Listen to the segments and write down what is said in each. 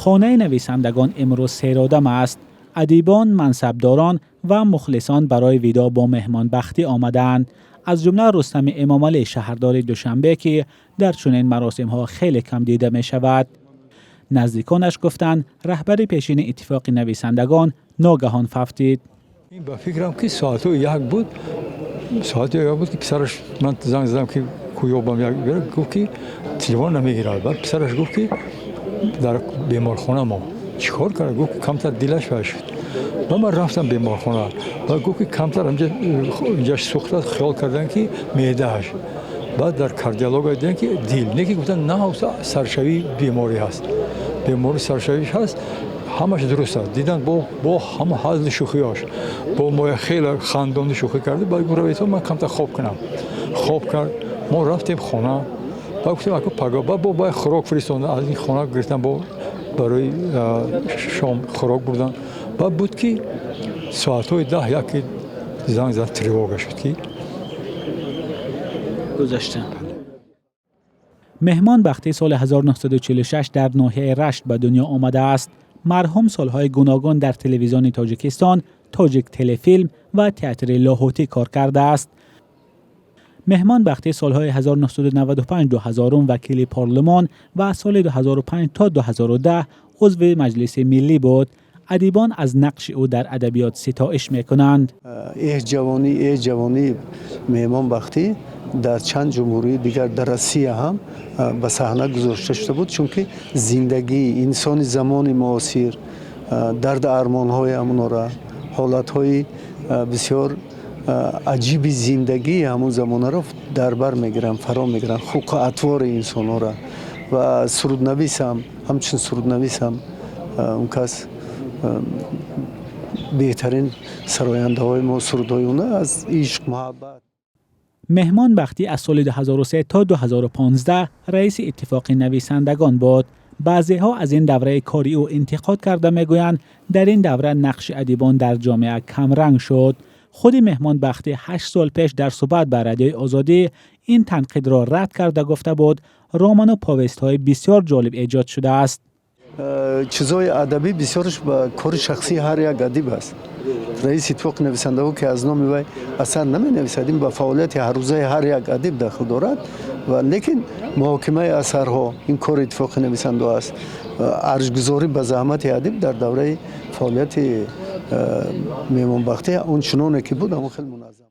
Хонаи нависандагон имрӯз серодам аст. Адибон, мансабдорон ва мухлисон барои видоъ бо Меҳмонбахтӣ омадаанд. Аз ҷумла Рустами Эмомалӣ, шаҳрдори Душанбе, ки дар чунин маросимҳо хеле кам дида мешавад. Наздиконаш гуфтанд, раҳбари пешини Иттифоқи нависандагон ногаҳон фавтид. Ба фикрам, ки соатҳои 1 буд, соати 1 буд, ки писараш, ман занг задам, ки кӯёбам, гуфт, ки телефон намегирад. Баъд писараш гуфт, ки дар беморхона мо чӣ кор кард. Гуфт, ки камтар дилаш вай шуд. Ба ман рафтам беморхона ва гуфт, ки камтар инҷаш сӯхта, хиёл карданд, ки меъдааш. Баъд дар кардиология диданд, ки дил не, ки гуфтанд, на, саршавии беморӣ ҳаст, беморӣ саршавиш ҳаст, ҳамаш дуруст аст. Дидан бо ҳама ҳазли шӯхиҳош бо мо хеле хандонду шӯхӣ кард. Баъд гуфт: «Равед, ман камтар хоб кунам». Хоб кард, мо рафтем хона. Баъд гуфтем, аку пага. Баъд бо баъд хӯрок фиристонда, аз ин хона гирифтан, бо барои шом хӯрок бурдан. Баъд буд, ки соатҳои 10 яке занг зад, тревога шуд, ки гузашта. Меҳмонбахтӣ соли 1946 дар ноҳияи Рашт ба дунё омадааст. Марҳум солҳои гуногун дар Телевизиони Тоҷикистон, Тоҷик Телефилм ва Театри Лоҳутӣ кор кардааст. Меҳмонбахтӣ солҳои 1995-2000 вакили парлумон ва аз соли 2005 то 2010 узви Маҷлиси Миллӣ буд. Адибон аз нақши ӯ дар адабиёт ситоиш мекунанд. Эҳ, ҷавонӣ, эҳ, ҷавонии Меҳмонбахтӣ дар чанд ҷумҳурии дигар, дар Россия ҳам ба саҳна гузошта шуда буд, чунки зиндагии инсони замони муосир, дарду армонҳои ҳамонора, ҳолатҳои бисёр аҷиби зиндагии ҳамон замонаро дар бар мегиранд, фаро мегиранд, хулқу атвори инсонҳоро. Ва суруднависам, ҳамчун суруднависам он кас беҳтарин сарояндаҳои мо, сурудҳои она аз ишқ, муҳаббат. Меҳмонбахтӣ аз соли 2003 то 2015 раиси Иттифоқи нависандагон буд. Баъзеҳо аз ин давраи кори ӯ интиқод карда, мегӯянд, дар ин давра нақши адибон дар ҷомеа камранг шуд. Худи Меҳмонбахтӣ 8 сол пеш дар суҳбат ба Радиои Озодӣ ин танқидро рад карда, гуфта буд, роману повестҳои бисёр ҷолиб эҷод шудааст. Чизҳои адабӣ бисёрш ба кори шахсии ҳар як адиб аст. Раиси Иттифоқи нависандаҳо, ки аз номи вай асар наменависад, ин ба фаъолияти ҳаррӯзаи ҳар як адиб дахл дорад. Ва лекин муҳокимаи асарҳо ин кори Иттифоқи нависандаҳо аст. Арҷгузорӣ ба заҳмати адиб дар давраи фаъолияти Меҳмонбахтӣ он чуноне ки буд, ҳамон хеле муназзам.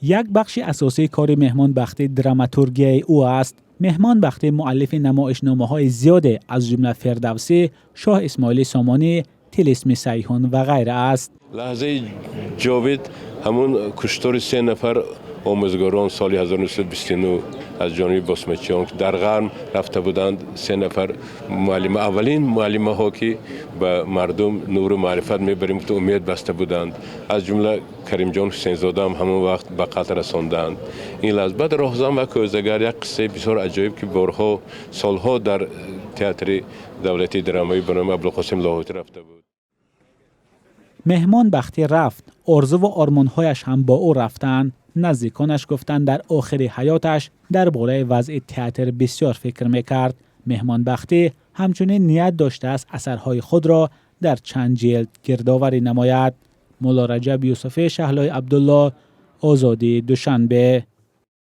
Як бахши асосии кори Меҳмонбахтӣ драматургияи ӯ аст. Меҳмонбахтӣ муаллифи намоишномаҳои зиёде, аз ҷумла Фирдавсӣ, Шоҳ Исмоили Сомонӣ, Тилисми Сайҳун ва ғайра аст. Лаҳзаи ҷовид ҳамун куштори се нафар омӯзгорон соли 1929 аз ҷониби босмачиён, дар ғарм рафта буданд. Се нафар муаллима, аввалин муаллимаҳо, ки ба мардум нуру маърифат мебарем гуфта умед баста буданд, аз ҷумла Каримҷон Ҳусейнзодаам ҳамон вақт ба қатл расонданд. Ин лаҳза. Баъд Роҳзан ва кӯзагар, як қиссаи бисёр аҷоиб, ки борҳо, солҳо дар Театри давлатии драмавӣ ба номи Абдулқосим Лоҳутӣ рафта буд. Меҳмонбахтӣ рафт, орзуву ормонҳояш ҳам бо ӯ рафтанд. Наздиконаш гуфтанд, дар охири ҳаёташ дар бораи вазъи театр бисёр фикр мекард. Меҳмонбахтӣ ҳамчунин ният доштааст, асарҳои худро дар чанд ҷилд гирдоварӣ намояд. Мулло Раҷаб Юсуфӣ, Шаҳлои Абдулло, Озодӣ, Душанбе.